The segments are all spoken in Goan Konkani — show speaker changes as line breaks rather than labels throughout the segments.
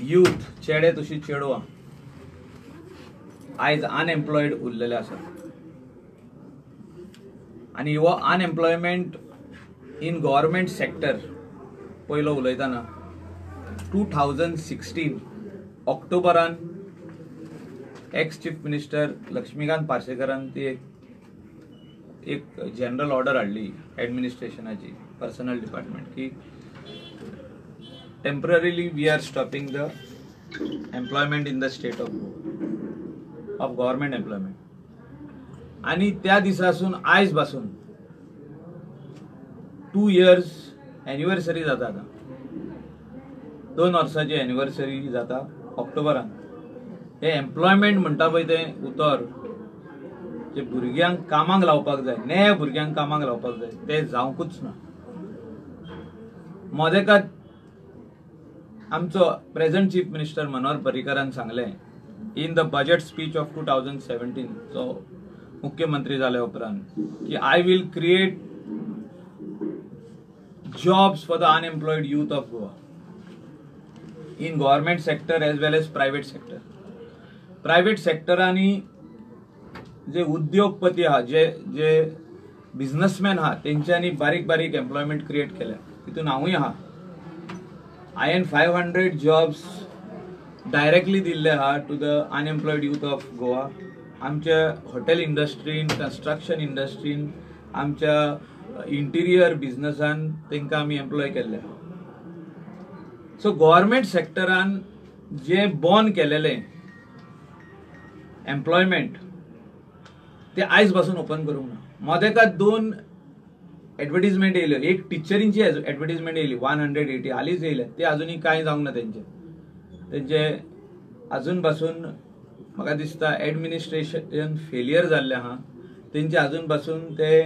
यूथ, चेडे तशी चेडवां आयज अनएम्प्लॉयड उरलेले आसात आनी हो अनएम्प्लॉयमेंट इन गव्हर्मेंट सेक्टर पयलो उलयतना 2016 ऑक्टोबरान एक्स चीफ मिनिस्टर लक्ष्मीकांत पार्सेकरान ती एक जनरल ऑर्डर हाडली एडमिनिस्ट्रेशनाची पर्सनल डिपार्टमेंट की temporarily we are stopping the employment in the state of Goa of government employment. आनी त्या दिसासून आयज पासून 2 years anniversary जाता. आतां 2 वर्सांची एनिवर्सरी जाता ऑक्टोबरान. हे एम्प्लॉयमेंट म्हणटा पळय तें उतर जे भुरग्यांक कामाक लावपाक जाय, ने भुरग्यांक कामाक लावपाक जाय, तें जावंकूच ना. मदेकात आमचो प्रेझेंट चीफ मिनिस्टर मनोहर पर्रीकरान सांगलें in the budget speech of 2017 जो मुख्यमंत्री जाले उपरांत की I will create jobs for the unemployed youth of Goa in government sector as well as private sector. Private सेक्टरांनी जे उद्योगपती आहा, जे जे बिझनसमॅन आहा तेंच्यांनी बारीक बारीक एम्प्लॉयमेंट क्रिएट केल्या. तितून हांवूय आहा. हांवें 500 जॉब्स डायरेक्टली दिल्ले आहा to the unemployed youth of Goa. आमच्या हॉटेल इंडस्ट्रीन, कन्स्ट्रक्शन इंडस्ट्रीन, आमच्या इंटिरियर बिझनसान तांकां आमी एम्प्लॉय केल्ले आहा. सो गव्हर्मेंट सेक्टरान जे बॉन केलेलें एम्प्लॉयमेंट ते आयज पासून ओपन करूंक ना. मदेकात 2 एडवर्टीजमेंट येयल्यो. एक टिचरींची एडवर्टीजमेंट येयली 180 हालींच येयल्या, ते अजुनूय कांय जावंक ना तेंचे. तेंचे अजून पासून म्हाका दिसता एडमिनिस्ट्रेशन फेलियर जाल्लें आहा. तेंचे अजून पासून ते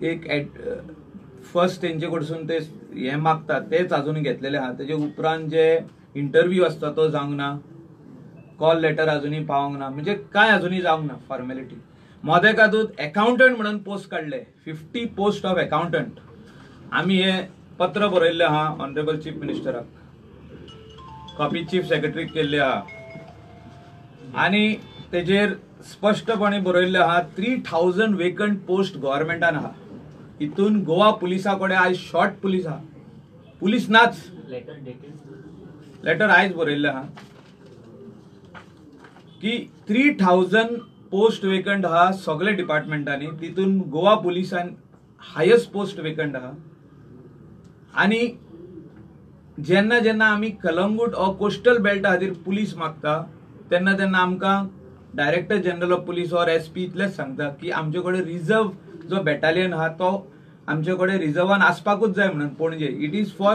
एक फर्स्ट तेंचे कडसून ते हें मागतात तेच अजून घेतलेले आहा. तेजे उपरांत जे इंटरव्यू आसता तो जावंक ना, कॉल लेटर अजुनूय पावोंक ना, म्हणजे कांय अजुनूय जावंक ना फॉर्मेलिटी. मदेकातूच एकाउंटंट म्हणून पोस्ट काडले, 50 पोस्ट ऑफ एकाउंटंट. आमी हे पत्र बरयल्लें आहा ऑनरेबल चीफ मिनिस्टराक, कॉपी चीफ सेक्रेटरीक केल्ली आहा आनी तेजेर स्पश्टपणे बरयल्लें आहा 3000 वेकंट पोस्ट गव्हर्मेंटान आहा. हितून गोवा पुलिसा कडेन आयज शॉर्ट पुलीस आहा, पुलीस नाच. लेटर आयज बरयल्लें आहा की 3000 पोस्ट वेकंट आहा सगळे डिपार्टमेंटांनी. तितून गोवा पुलिसान हायस्ट पोस्ट वेकंट आहा. आनी जेन्ना जेन्ना आमी कलंगूट ऑर कोस्टल बेल्टा खातीर पुलीस मागता तेन्ना तेन्ना आमकां director general of police or SP इतलेंच सांगता की आमचे कडेन रिजर्व जो बॅटालियन आहा तो आमचे कडेन रिजर्वान आसपाकूच जाय म्हणून. Panaji it is for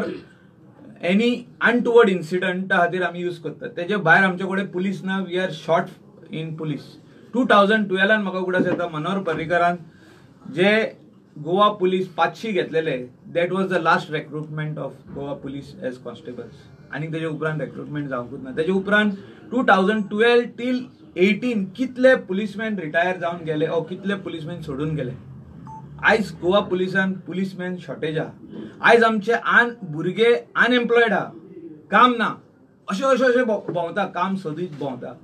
any untoward इन्सिडंटा खातीर आमी यूज करतात. तेजे भायर आमचे कडेन पुलीस ना. We are short in police. 2012 म्हाका उगडास येता मनोहर पर्रीकरान जे गोवा पुलीस 500 घेतलेले, that was the last recruitment of Goa police as constables. आनी तेजे उपरांत रेक्रुटमेंट जावंकूच ना. तेजे उपरांत 2012 टील 18 कितले पुलीसमॅन रिटायर जावन गेले ओ कितले पुलीसमॅन सोडून गेले. आयज गोवा पुलिसान पुलीसमॅन शॉर्टेज आहा. आयज आमचे भुरगे अनएम्प्लॉयड आहा, काम ना, अशें अशें अशें भोंवता, काम सोदीत भोंवता.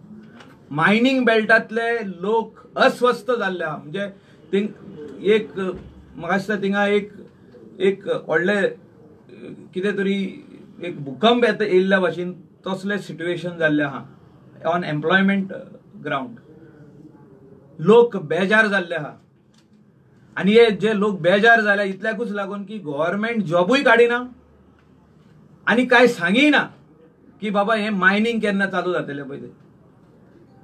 मायनींग बेल्टांतले लोक अस्वस्थ जाल्ले आहा. म्हणजे एक म्हाका दिसता थिंगा एक एक व्हडलें कितें तरी एक भूकंप येता येयल्ल्या भाशेन तसलें सिट्युएशन जाल्लें आहा ऑन एम्प्लॉयमेंट ग्रावंड. लोक बेजार जाल्ले आहा आनी हे जे लोक बेजार जाल्या इतल्याकूच लागून की गव्हर्मेंट जॉबूय काडिना आनी कांय सांगिना की बाबा हें मायनींग केन्ना चालू जातलें पळय तें.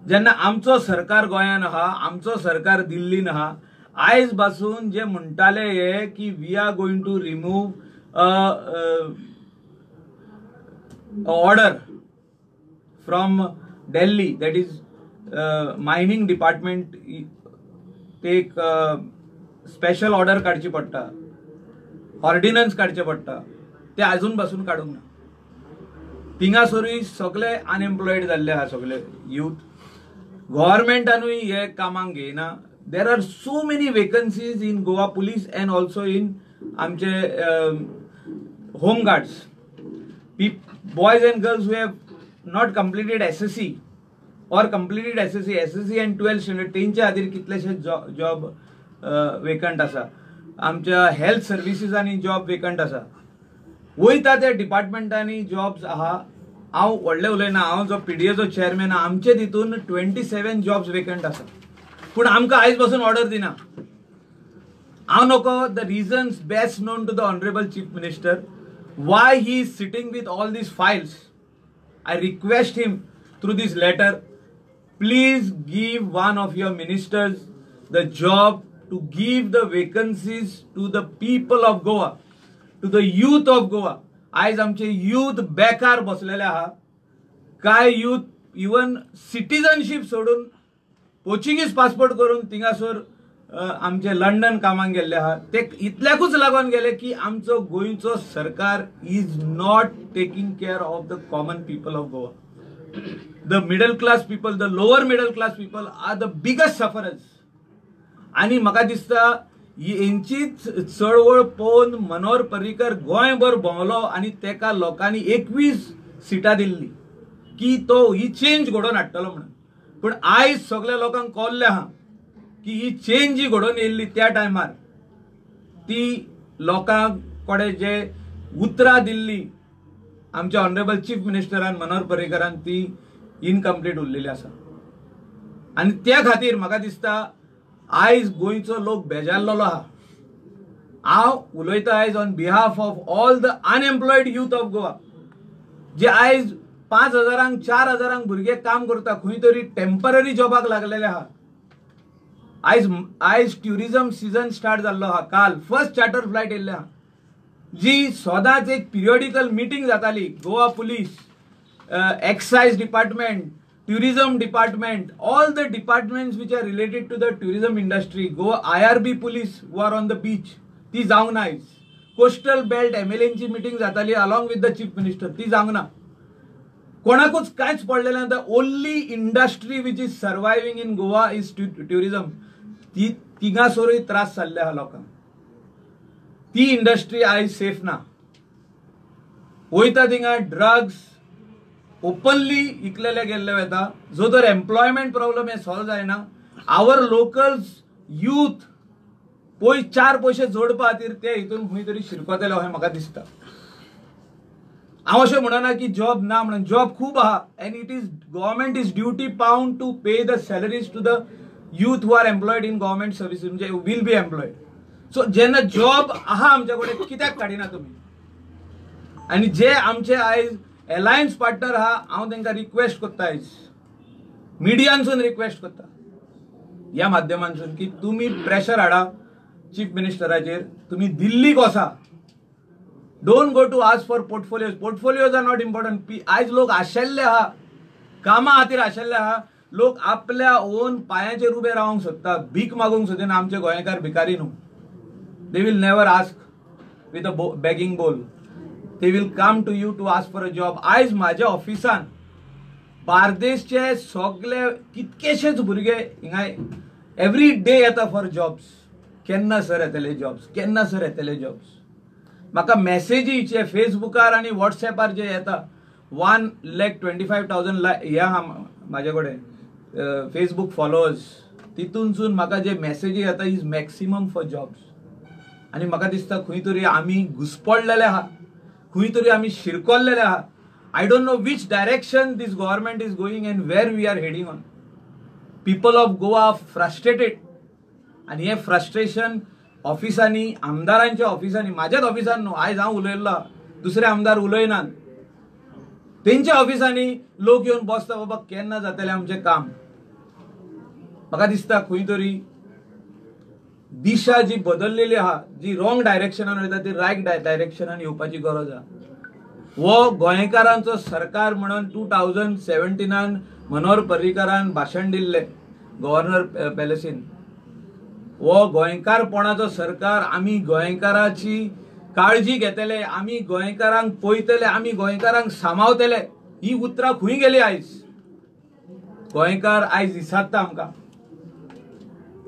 जेन्ना आमचो सरकार गोंयान आहा, आमचो सरकार दिल्लीन आहा, आयज पासून जे म्हणटाले हे की we are going to remove order from Delhi, that is mining department, ते एक स्पेशल ऑर्डर काडची पडटा, ऑर्डिनन्स काडचें पडटा, ते आजून पासून काडूंक ना. थिंगासरूय सगळे अनएम्प्लॉयड जाल्ले आहा सगळे यूथ. गव्हर्मेंटानूय हे कामाक घेयना. There are so many vacancies in Goa police and also in आमचे home guards. Boys and girls who have not completed SSC or completed SSC and 12th standard तेंच्या खातीर कितलेशे जॉब वेकंट आसा. आमच्या हेल्थ सर्विसीसांनी जॉब वेकंट आसा. वयता त्या डिपार्टमेंटांनी जॉब्स आहा. हांव व्हडलें उलयना, हांव जो पीडीएचो चेअरमॅन आहा, आमचे तितून 27 जॉब्स वेकंट आसा, पूण आमकां आयज पासून ऑर्डर दिना. हांव नको the reasons best known to the honourable chief minister why he is sitting with all these files. I request him through this letter, please give one of your ministers the job to give the vacancies to the people of Goa, to the youth of Goa. आयज आमचे यूथ बेकार बसलेले आहा. काय यूथ इवन सिटीजनशीप सोडून पोर्चुगीज पासपोर्ट करून थिंगासर आमचे लंडन कामाक गेल्ले आहा. ते इतल्याकूच लागून गेले की आमचो गोंयचो सरकार is not taking care of the common people of Goa. The middle class people, the lower middle class people are the biggest sufferers. आनी म्हाका दिसता हेंचीच चळवळ पळोवन मनोहर पर्रीकर गोंयभर भोंवलो आनी तेका लोकांनी 21 सिटां दिल्ली की तो ही चेंज घडोवन हाडटलो म्हणून. पूण आयज सगल्या लोकांक कळ्ळें आहा की ही चेंज जी घडोवन येयल्ली त्या टायमार ती लोकां कडेन जे उतरां दिल्ली आमच्या ऑनरेबल चीफ मिनिस्टरान मनोहर पर्रीकरान ती इनकम्प्लीट उरलेली आसा. आनी त्या खातीर म्हाका दिसता आयज गोंयचो लोक बेजारलेलो आहा. हांव उलयता आयज on behalf of all the unemployed youth of Goa, जे आयज 5,000 4,000 भुरगे काम करता, खंय तरी टेम्पररी जॉबाक लागलेले आहा. आयज आयज ट्युरिझम सिजन स्टार्ट जाल्लो आहा. काल फर्स्ट चार्टर फ्लायट येयल्ले आहा, जी सदांच एक पिरियडिकल मिटींग जाताली. Goa police, excise department, tourism department, all the departments which are related to the tourism industry, Goa IRB police who are on the beach, ती जावंक ना आयज. कोस्टल बेल्ट एमएलएची मिटींग जाताली along with the chief minister, ती जावंक ना. कोणाकूच कांयच पडलेलें ना. The only industry which is surviving in Goa is tourism. ती तिंगासरूय त्रास जाल्ले आहा लोकांक. ती इंडस्ट्री आयज सेफ ना. वयता थिंगा ड्रग्स ओपनली इकलेले गेल्ले वता. जो तर एम्प्लॉयमेंट प्रॉब्लम हे सॉल्व जायना. आवर लोकल्स यूथ पय 4 पयशे जोडपा खातीर ते हितून खंय तरी शिरकतले अशें म्हाका दिसता. हांव अशें म्हणना की जॉब ना म्हणून, जॉब खूब आहा and it is government is duty bound to pay the salaries to the youth who are employed in government services, म्हणजे will be employed. सो जेन्ना जॉब आहा आमच्या कडेन कित्याक काडिना तुमी? आनी जे आमचे आयज एलायन्स पार्टनर आहा, हांव तांकां रिक्वेस्ट करता आयज मिडियानसून रिक्वेस्ट करता ह्या माध्यमांसून की तुमी प्रेशर हाडा चीफ मिनिस्टराचेर, तुमी दिल्लीक वसा. Don't go to ask for portfolios. Portfolios are not important. आयज लोक आशेल्ले आहा, कामा खातीर आशिल्ले आहा. लोक आपल्या ओन पांयाचेर उबे रावंक सोदता, भीक मागूंक सोदिना. आमचे गोंयकार भिकारी न्हू. They will never ask with a begging bowl. They will come to you to ask for a job. आयज म्हाज्या ऑफिसान बार्देशचे सगळे कितकेशेच भुरगे हिंगा एवरी डे येता फॉर जॉब्स. केन्ना सर येतले जॉब्स, केन्ना सर येतले जॉब्स. म्हाका मॅसेजी जे फेसबुकार आनी वॉट्सॅपार जे येता 1,25,000 हे आहा म्हाजे कडेन फेसबूक फॉलोअर्स, तितूनसून म्हाका जे मॅसेजी येता is maximum for jobs. आनी म्हाका दिसता खंय तरी आमी घुसपडलेले आहा, खंय तरी आमी शिरकल्लेले आहा. I don't know which direction this government is going and where we are heading on. People of Goa frustrated. आनी हें फ्रस्ट्रेशन ऑफिसांनी, आमदारांच्या ऑफिसांनी, म्हाज्याच ऑफिसान न्हू, आयज हांव उलयल्लो, दुसरे आमदार उलयनात, तेंच्या ऑफिसांनी लोक येवन बसता, बाबा केन्ना जातलें आमचें काम. म्हाका दिसता खंय तरी दिशा जी बदललेली आहा, जी रॉंग डायरेक्शनान वयता ती रायट डायरेक्शनान येवपाची गरज आहा. हो गोंयकारांचो सरकार म्हणून 2017 मनोहर पर्रीकारान भाशण दिल्लें गव्हर्नर पॅलेसीन. हो गोंयकारपणाचो सरकार, आमी गोंयकाराची काळजी घेतले, आमी गोंयकारांक पळयतले, आमी गोंयकारांक सांबाळतले, ही उतरां खंय गेली आयज? गोंयकार आयज विचारता आमकां,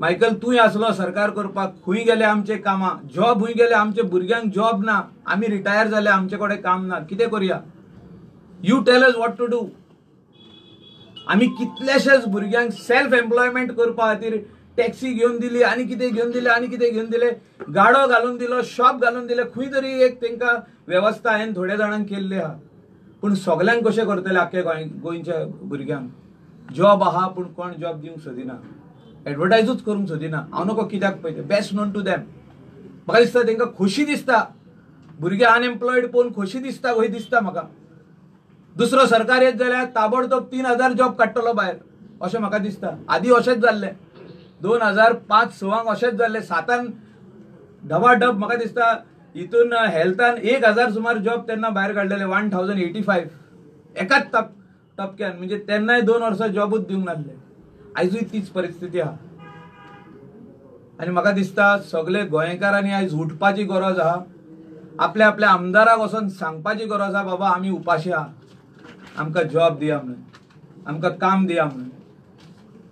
मायकल तूंय आसलो सरकार करपाक, खंय गेले आमचे कामां, जॉब खंय गेले? आमच्या भुरग्यांक जॉब ना, आमी रिटायर जाले, आमचे कडेन काम ना, कितें करुया? You tell us what to do. आमी कितल्याशाच भुरग्यांक सेल्फ एम्प्लॉयमेंट करपा खातीर टॅक्सी घेवन दिली आनी कितें घेवन दिलें आनी कितें घेवन दिलें, गाडो घालून दिलो, शॉप घालून दिलें, खंय तरी एक तांकां वेवस्था हांवें थोड्या जाणांक केल्ली आहा. पूण सगल्यांक कशें करतले? आख्खे गोंयच्या भुरग्यांक जॉब आहा पूण कोण जॉब दिवंक सोदिना, एडवर्टायजूच करूंक सोदिना. हांव नको कित्याक पळयता, बेस्ट नोन टू दॅम. म्हाका दिसता तांकां खोशी दिसता, भुरगे अनएम्प्लॉयड पळोवन खोशी दिसता खंय दिसता म्हाका. दुसरो सरकार येत जाल्यार ताबडतोब 3000 जॉब काडटलो भायर अशें म्हाका दिसता. आदी अशेंच जाल्लें 2005-06 अशेंच जाल्लें, 7 धबाडब म्हाका दिसता हितून हेल्थान 1000 सुमार जॉब तेन्ना भायर काडलेले, 1085 एकाच टपक्यान. म्हणजे तेन्नाय 2 वर्सां जॉबूच दिवंक नासले. आयजूय तीच परिस्थिती आहा. आनी म्हाका दिसता सगळे गोंयकारांनी आयज उठपाची गरज आहा, आपल्या आपल्या आमदाराक वचोन सांगपाची गरज आहा, बाबा आमी उपाशी आहा, आमकां जॉब दिया म्हणून, आमकां काम दिया म्हणून.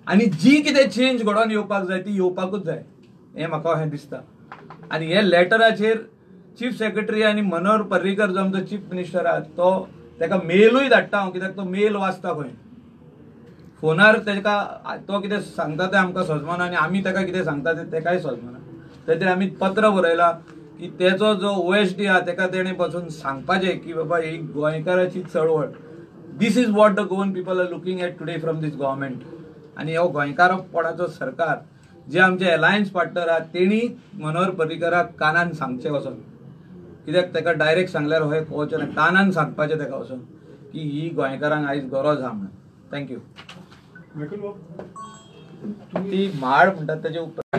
आनी जी कितें चेंज घडोवन येवपाक जाय ती येवपाकूच जाय हें म्हाका अशें दिसता. आनी हे लेटराचेर चीफ सेक्रेटरी आनी मनोहर पर्रीकर जो आमचो चीफ मिनिस्टर आहा तो ताका मेलूय धाडटा हांव, कित्याक तो मेल वाचता खंय, फोनार ताका तो कितें सांगता तें आमकां सजमना आनी आमी ताका कितें सांगता तें ताकाय सजमना. तेचेर आमी पत्र बरयलां की तेचो जो OSD आहा ताका तेणें बसून सांगपाचें की बाबा ही गोंयकाराची चळवळ, this is what the Goan people are looking at today from this government. आनी हो गोंयकारपणाचो सरकार जे आमचे एलायन्स पार्टनर आहा तेणी मनोहर पर्रीकराक कानान सांगचें वचोन, कित्याक ताका डायरेक्ट सांगल्यार हें कळचें ना, कानान सांगपाचें ताका वचोन की ही गोंयकारांक आयज गरज आहा म्हणून. Thank you. ती म्हाड म्हणटात तेजे उपरांत